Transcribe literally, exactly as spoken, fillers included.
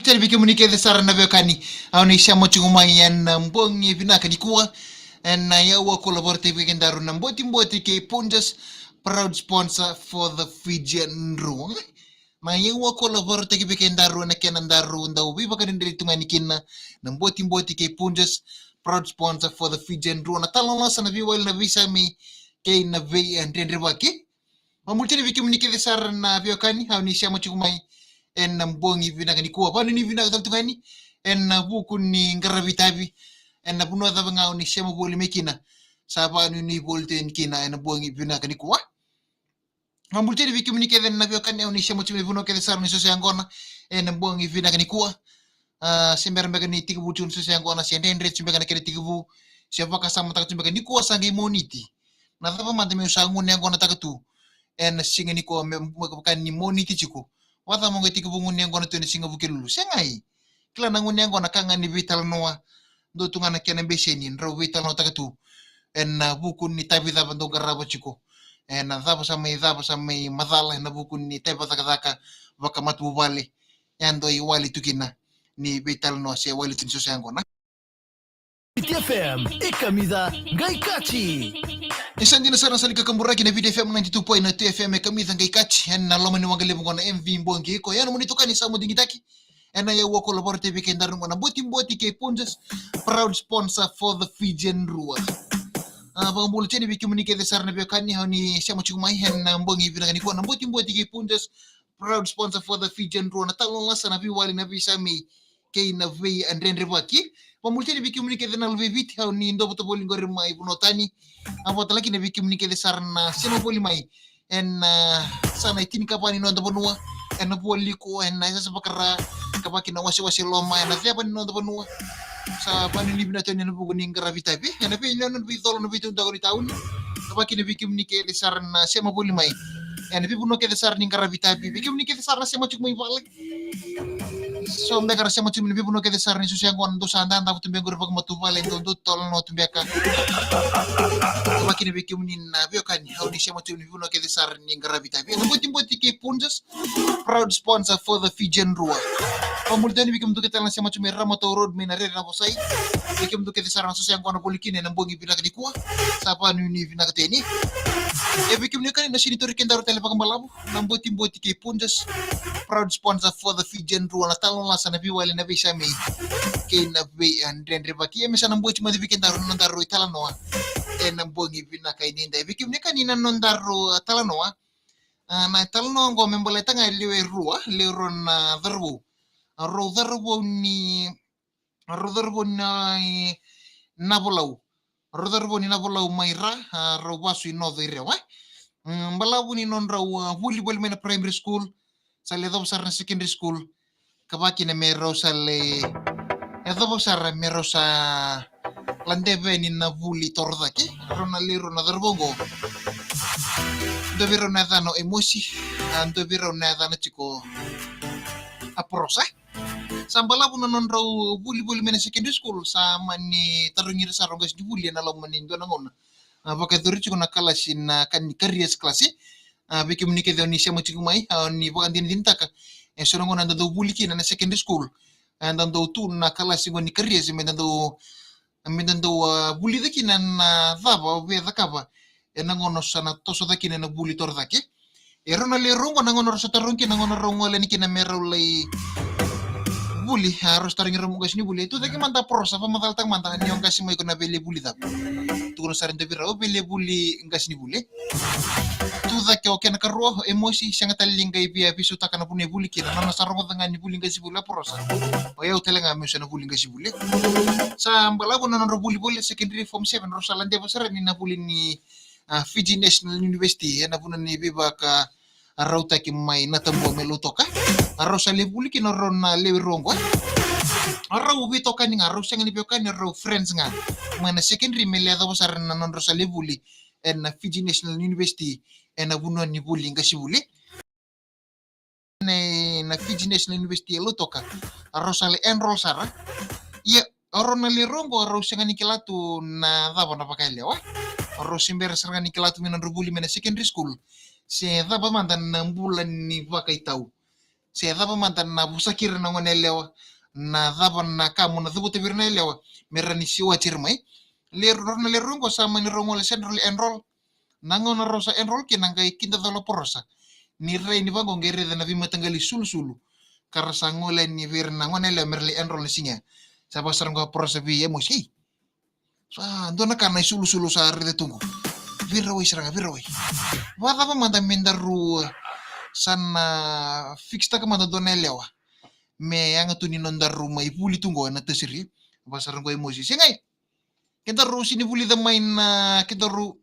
Tale vei kemuni kece sara na veiwekani, au ni sema tiko mai ena bogi vinaka nikua. Ena yau a kola varatai vei kedaru na Botiboti kei Punjas, proud sponsor for the Fijian Drua. Na yau a kola varatai vei kedaru ena kena daru dau veivakadredreti tu ga ni kina na Botiboti kei Punjas, proud sponsor for the Fijian Drua. Na talanoa sa na veiwali na veisame kei na veidredrevaki. Mamuti ni vei kemuni kece sara na veiwekani, au ni sema tiko mai ena bogi vinaka nikua. Vanuinui vinaka tale tu ga ni ena vuku ni qaravi tavi. Ena vanua cava ga au ni sema voli mai kina, sa vanuinui voli tu yani kina ena bogi vinaka nikua. Mamuti ni vei kemuni kece na veiwekani, au ni sema tiko mai vanua kece sara ni soso yaqona ena bogi vinaka nikua. A, se bera beka ni tekivu tiko ni soso yaqona, se dredre tiko beka na kena tekivu, se vakasamataka tiko beka nikua sa qai Moniti. Na cava mada meu sa gunu yaqonataka tu ena siga nikua, me, me vaka ni Moniti tiko. Vacava mo qai tekivu gunu yaqona tu ena siga Vukelulu? Segai. Kila, na gunu yaqona ka ga ni veitalanoa, dua tu ga na kena beseni drau veitalanoataka tu ena vuku ni tavi cava dau qarava tiko. Ena cava sa mai, cava sa mai macala ena vuku ni tavi vakacakacaka vakamatavuvale. E dau iwali tu kina ni veitalanoa se wali tu ni soso yaqona. Viti F M, e kamica qai kaci. E sa dina sara na sala ni kakaburaki na Viti F M ninety-two point two F M, e kamica qai kaci ena loma ni waqa levu qo na M V Bogi. Ko ya na moni tokani sa mo digitaki ena yau a kola varatai vei kedaru qo na Botiboti kei Punjas, proud sponsor for the Fijian Drua. A, vakabula tiko ni vei kemuni kece sara na veiwekani, au ni sema tiko mai ena bogi vinaka nikua, na Botiboti kei Punjas, proud sponsor for the Fijian Drua. Na talanoa sa na veiwali na veisame kei na veidredrevaki. Vakabula tiko ni vei kemuni kece na luve i Viti, au ni dua vata voli qori mai vanua tani. A, vakatalega kina vei kemuni kece sara na sema voli mai ena, a, sa na itinikava ni noda vanua, ena Vualiku, ena yasayasa vakara, ka vaka kina wasewase loma, ena ceva ni noda vanua. Sa vanuinui vinaka tu yani ena vuku ni qaravi tavi ena veilewe, na veicolo, na veitudaku ni tauni. Ka vaka kina vei kemuni kece sara na sema voli mai ena veivanua kece sara ni qaravi tavi, vei kemuni kece sara na sema tiko mai vale. So beka ra sema tiko mai na veivanua kece sara ni soso yaqona, dou sa dadavu tu beka qori vakamatavuvale, dou, dou totolo na tu beka. Ka vaka kina vei kemuni na veiwekani, au ni sema tiko mai na veivanua kece sara ni qaravi tavi, na Botiboti kei Punjas, proud sponsor for the Fijian Drua. Vakabula tiko ni vei kemudou kece tale na sema tiko mai Ramatau Road mai na Rere na Vosai. Vei kemudou kece sara na soso yaqona voli kina ena bogi vinaka nikua, sa vanuinui vinaka tu yani. E vei kemuni kece na senitori kedaru tale vakabalavu, na Botiboti kei Punjas, proud sponsor for the Fijian Drua. Na talanoa sa na veiwali na veisame kei na veidredrevaki. Ia me sa na boti mada vei kedaru na nodaru italanoa ena bogi vinaka edaidai. Vei kemuni kece na nodaru, a, talanoa. A, na italanoa qo me baleta ga e lewe rua, lewe rua na cauravou. A, rau cauravou ni, rau cauravou ni, e, Navolau. Rau cauravou ni Navolau mai Ra, a, rau vasu i Noco i Rewa. Mm, balavu ni nodrau, a, vuli voli mai na primary school, sa lai yacova sara na secondary school. Ka vaka kina me rau sa lai yacova sara me rau sa ladeva yani na vuli torocake. Rau na lewe rua na cauravou qo. Dua vei rau na yacana o Emosi, a, dua vei rau na yacana tiko o Porosa. Sa balavu na nodrau vuli voli mai na secondary school, sa mani tarogi ira sara o qasenivuli ena loma ni dua na gauna. A, vakayacori tiko na kalasi na ka ni careers class. A, vei kemuni kece o ni sema tiko mai, a, o ni vakadinadinataka, e so na gauna eda dau vuli kina na secondary school, eda dau tu na kalasi qo ni careers, me da dau, me da dau, a, vulica kina na cava o via cakava ena gauna sa na toso cake kina na vuli torocake. E rau na lewe rua qo, na gauna rau sa tarogi kina, na gauna rau gole yani kina me rau lai vuli, a, rau sa tarogi rau o qasenivuli. E tu cake mada o Porosa, vakamacalataka mada ni o qase mai ko na veilevuli cava. Tukuna sara e dua vei rau, veilevuli qasenivuli. Tu cake o kena ikarua o Emosi, sega tale ni qai via veisautaka na vanua e vuli kina, nona sa rogoca ga ni vuli qasenivuli o Porosa. O yau tale ga meu sa na vuli qasenivuli. Sa balavu na nodra vuli voli secondary form seven, rau sa ladeva sara yani na vuli ni, a, Fiji National University, ena vanua ni veivakarautaki mai Natabua mai Lautoka. A, rau sa lai vuli kina o rau na lewe rua qo. A, rau veitokani ga, rau sega ni veiwekani, rau friends ga mai na secondary me lai yacova sara na nodrau sa lai vuli ena Fiji National University, ena vanua ni vuli qasenivuli. Na, na Fiji National University e Lautoka, a, rau sa lai enroll sara. Ia, o rau na lewe rua qo, rau sega ni kila tu na cava na vakayalewa. Rau se bera sara ga ni kila tu me nodrau vuli mai na secondary school se cava mada na bula ni vakaitau. Se cava mada na vosaki ira na gone yalewa, na cava na ka mo na cavuta vei ira na yalewa me ra ni siwati ira mai. Leru, rau na leru oqo sa mani rau gole se rau lai enroll. Na gauna rau sa enroll kina qai kida cola porosa. Ni rai ni vaqo qai raica na veimataqali sulusulu ka ra sa gole yani vei ira na gone yalewa me ra lai enroll na siga. Sa vaka sara qo a porosa vei Emosi, "Ei, sa dua na ka na isulusulu sa raica tu qo. Veirawai sara ga, veirawai. Vakacava mada me daru, eh, sa na fix-taka mada dua na yalewa me yaga tu ni nodaru mai vuli tu qo ena tasiri?" Vaka sara qo Emosi, "Segai. Kedaru sini vulica mai na, kedaru